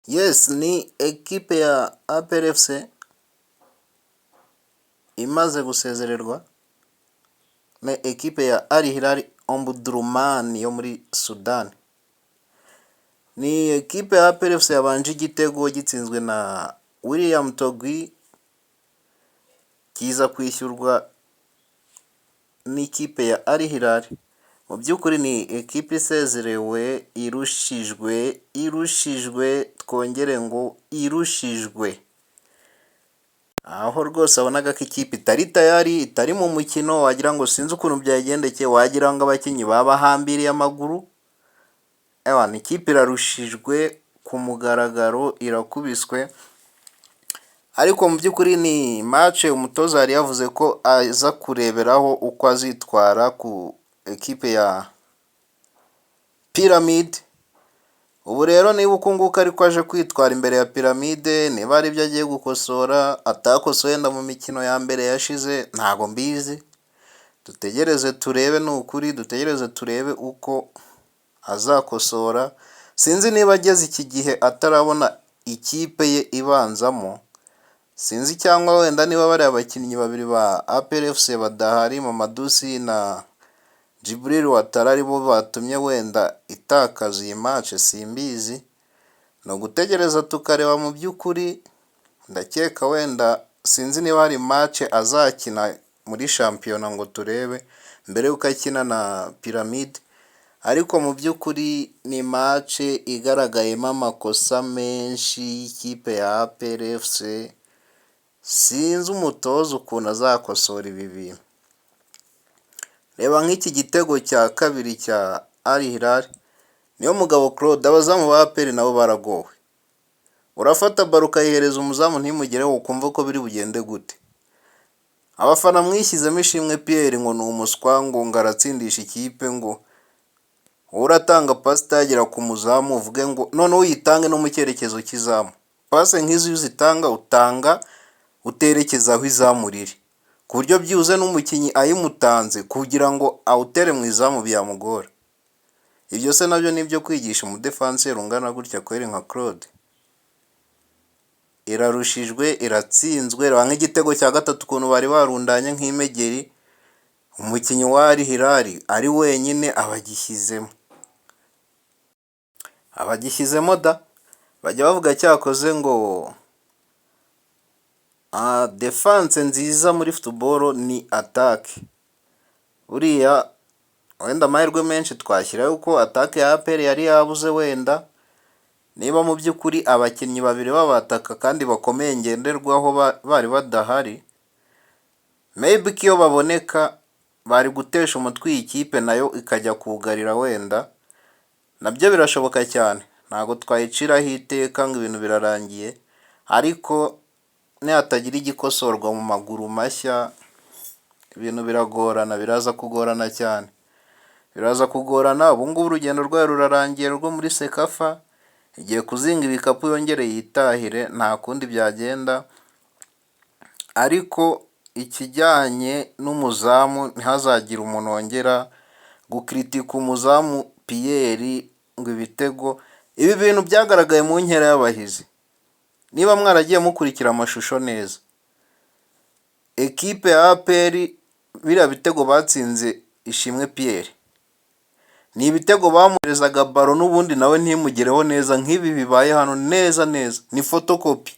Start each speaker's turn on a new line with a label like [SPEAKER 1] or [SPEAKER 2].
[SPEAKER 1] Yes, ni ekipe ya APR FC imaze gusezererwa na ekipe ya Al Hilal Omdurman yo muri Sudan. Ni ekipe ya APR FC yabanje igitego gitsinzwe na William Togui, kiza kwishyurwa n'ikipe ya Al Hilal. Mu by'ukuri ni ekipe isezerewe, irushijwe, irushijwe, twongere ngo irushijwe. Aho rwose wabonaga ko ikipe itari tayari, itari mu mukino, wagira ngo sinzi ukuntu byayigendekeye, wagira ngo abakinnyi babahambiriye amaguru. Ewana, ikipe irarushijwe ku mugaragaro, irakubiswe. Ariko mu by'ukuri ni match umutoza yari yavuze ko aza kureberaho uko azitwara ku ekipe ya Pyramid. Ubu rero niba uku nguku ariko aje kwitwara imbere ya Pyramide, niba hari ibyo agiye gukosora atakosoye wenda mu mikino ya mbere yashize, ntago mbizi. Dutegereze turebe, ni ukuri dutegereze turebe uko azakosora. Sinzi niba ageze iki gihe atarabona ikipe ye ibanzamo, sinzi cyangwa wenda niba bariya bakinnyi babiri ba APR FC badahari, Mamadou Sy na Djibril Ouattara, aribo batumye wenda itakaza iyi match, simbizi. Ni ugutegereza tukareba. Mu by'ukuri ndakeka wenda sinzi niba hari match azakina muri shampiyona ngo turebe mbere y'uko akina na Pyramide, ariko mu by'ukuri ni match igaragayemo amakosa menshi y'ikipe ya APR FC. Sinzi umutoza ukuntu azakosora ibi bintu. Reba nk'iki gitego cya kabiri cya Al Hilal, Niyomugabo Claude. Abazamu ba APR nabo baragowe. Urafata ballon ukayihereza umuzamu ntimugereho, ukumva ko biri bugende gute? Abafana mwishyizemo Ishimwe Pierre ngo ni umuswa, ngo aratsindisha ikipe, ngo wowe uratanga pasi itagera ku muzamu, uvuge ngo noneho uyitange no mu cyerekezo cy'izamu. Pase nk'izi iyo uzitanga, utanga uterekeza aho izamu riri, ku buryo byibuze n'umukinnyi ayimutanze kugira ngo awutere mu izamu byamugora. Ibyo se nabyo ni ibyo kwigisha umudefanseri ungana gutya kweri nka Claude? Irarushijwe, iratsinzwe. Reba nk'igitego cya gatatu ukuntu bari barundanye nk'imegeri, umukinnyi wa Al Hilal ari wenyine abagishyizemo, abagishyizemo da. Bajya bavuga cyakoze ngo défense nziza muri football ni attaque. Buriya wenda amahirwe menshi twashyiraho ko attaque ya APR yari yabuze. Wenda niba mu by'ukuri abakinnyi babiri babataka kandi bakomeye ngenderwaho bari badahari, maybe ko iyo baboneka bari gutesha umutwe iyi kipe nayo ikajya kugarira. Wenda nabyo birashoboka cyane, ntabwo twayiciraho iteka ngo ibintu birarangiye, ariko nihatagira igikosorwa mu maguru mashya ibintu biragorana, biraza kugorana cyane, biraza kugorana. Ubu ngubu urugendo rwayo rurarangiye rwo muri CECAFA, igiye kuzinga ibikapu yongere yitahire, nta kundi byagenda. Ariko ikijyanye n'umuzamu, ntihazagire umuntu wongera gukritika umuzamu Pierre ngo ibitego. Ibi bintu byagaragaye mu nkera y'abahizi. Niba mwaragiye mukurikira amashusho neza, ekipe ya APR, biriya bitego batsinze Ishimwe Pierre ni ibitego bamuherezaga ballon n'ubundi nawe ntimugereho neza, nk'ibi bibaye hano neza neza, ni photocopie.